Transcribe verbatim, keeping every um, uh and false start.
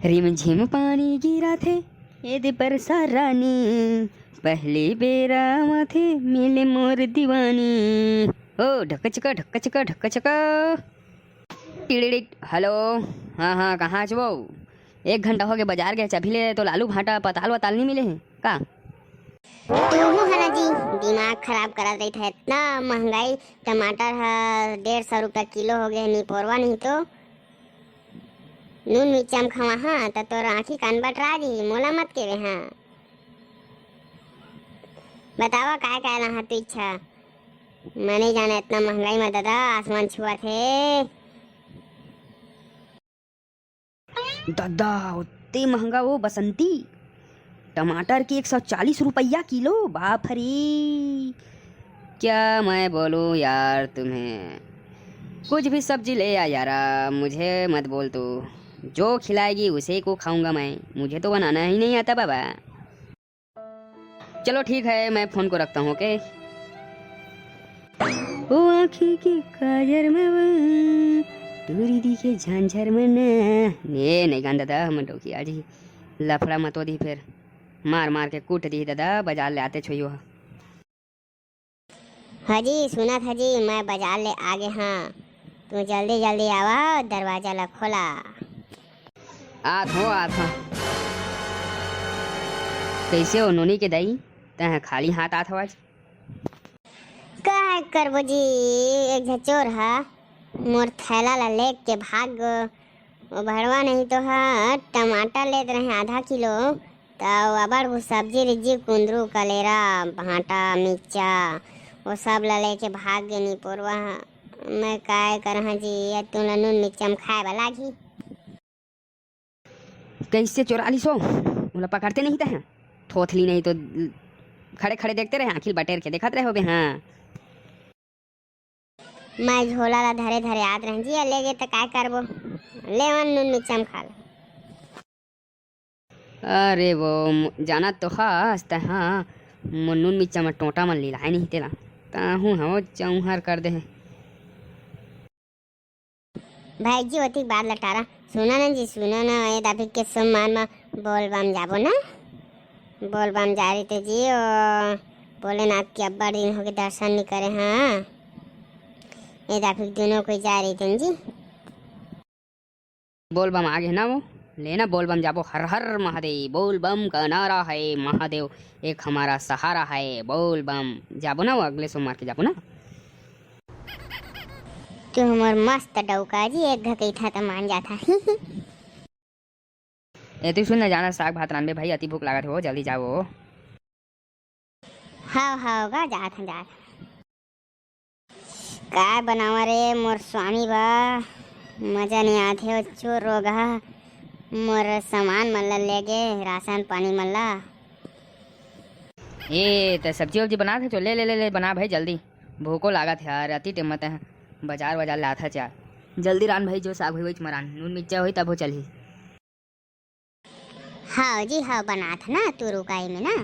रिमझिम पानी गिराथे, ए दे बरसा रानी, पहली बेरा आथे मिले मोर दीवानी। ओ ढकचका ढकचका ढकचका। टिड़िड़िट, हेलो। हाँ हाँ, कहाँ हच वो? एक घंटा होगे बाजार गे, अभी ले तोला आलू भांटा पताल वताल नहीं मिले हे का? तुहू ह ना जी, दिमाग खराब करत रहिथे। इतना महंगाई, टमाटर ह डेढ़ सौ रुपया किलो होगे, निपोरवा नहीं तो नून मिर्चा म खवा हाँ, त तोर आँखी कान बटरा जी, मोला मत केवे हाँ। बतावा काय काय लाहा तू इच्छा? मैं नहीं जाना, इतना महंगाई में दादा आसमान छुआ थे। दादा, ओत्ते महंगा वो बसंती? टमाटर के एक सौ चालीस रुपया किलो, बाप रे! क्या मैं बोलूं यार तुम्हें, कुछ भी सब्जी ले आ यारा, मुझे मत बोल तू। जो खिलाएगी उसे को खाऊंगा मैं, मुझे तो बनाना ही नहीं आता बाबा। चलो ठीक है, मैं फोन को रखता हूँ, ओके? ओ आँखी के काजर में वो टूरी दिखे झांझर में ना। ए नहीं गान दादा, हम डोकी आज ही लफड़ा मतो दी, फिर मार मार के कूट दी दादा, बाजार ले आते छोइयो। हाँ जी, सुनत हा जी, मैं बाजार ले आगे हाँ, तू जल्दी जल्दी आवा, दरवाजा ला खोला। आत हो, आत हो। कैसे हो नोनी के दाई, तैं खाली हाथ आत हो आज? काय करबो जी, एक झन चोर हा मोर थैला ला लेके भाग गो। वो भड़वा नहीं तो हा टमाटर लेत रहे आधा किलो, त वो अबड़ वो सब्जी रिज्जी, कुंदरू, कलेरा, भांटा, मिर्चा, वो सब ला लेके भाग गे निपोरवा हा। मैं काय करहा जी, ये तुला नून मिर्चा म खाए बर लागही। कैसे चोरा लिसो? ओला पकड़ते नहीं तैं? थोथली नहीं तो खड़े खड़े देखते रहे, आँखी बटेर के देखत रहे होबे। हाँ, मैं झोला ला धरे धरे आत रहें जी, ले गे त काय करबो? ले वन नून मिर्चा म खा ले। अरे वो म-, जानत तो हस तैं, हाँ, मोर नून मिर्चा म टोंटा मन लिलाए नहीं तेला, ताहू हो चौहर कर दे हे। भाई जी, ओतिक बात लटारा, सुना ना जी, सुना ना, ए दाफिक के सोमवार म बोल बम जाबो ना। बोल बम जा रही थे जी, ओ भोलेनाथ के अब्बड़ दिन होगे दर्शन नहीं करे। हाँ, ए दाफिक दोनों कोई जा रही थे जी। बोल बम आ गे ना वो, लेना बोल बम जाबो, हर हर महादेव, बोल बम का नारा है, महादेव एक हमारा सहारा है, बोल बम जाबो ना, वो अगले सोमवार के जाबो ना। तू हमर मस्त डौका जी, एक घकैठा त मान जाथा। ए, तू सुन ना, जाना साग भात रांधबे भाई, अति भूख लागत हो, जल्दी जाओ। हाव, हाव गा, जात हन, जात हन। काय बनावा रे मोर स्वामी बा, मजा नहीं आथे, वो चोर रोग हा मोर सामान मन ला ले गे, राशन पानी मन ला। ए, त सब्जी वब्जी बना के चो, ले, ले, ले, ले, बना भाई जल्दी। भूखो लागत हे यार, अति टेम मत हे। बाजार वाजार ले आथा चार। जल्दी रान भाई, जो साग होई वहीच मरान, नून मिर्चा होई तब हो चलही। हाव जी, हाव, बनात ना तू रुकाई में ना।